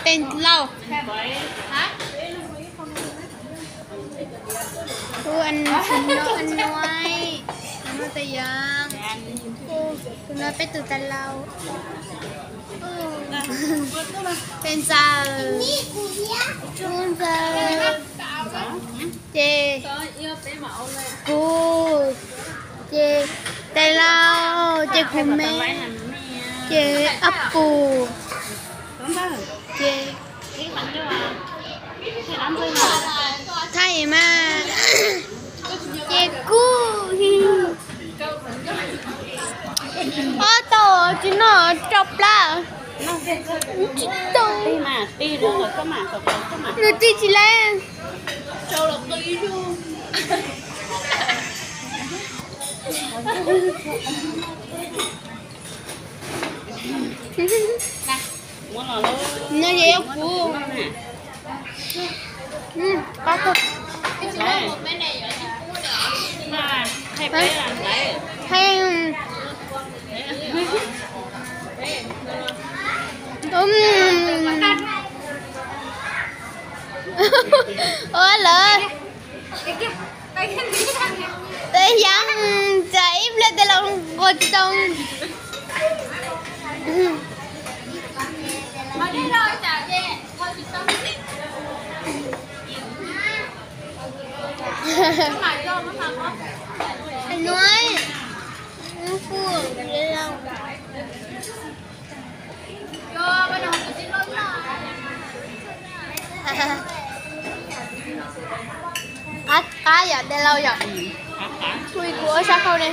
Tên Lau. Ua, tus no tais yam. Tus no peb tus tais Lau. Tes Ntxawm. Ntxawm. Ces kuv, ces tais Lau, ces kuv me, ces Ab Pus, ces Thaib mas, ces kuv, ob tau tsis noj rau plab, tsis tau, nws tij tsis lab. No ces kuv, ua lawm. Tes Yaj, tsam ib pliag tes Lau nquag tsis tau. Qab, qab yom, tes Lau yom. Ui, kuv ua sab khau ne.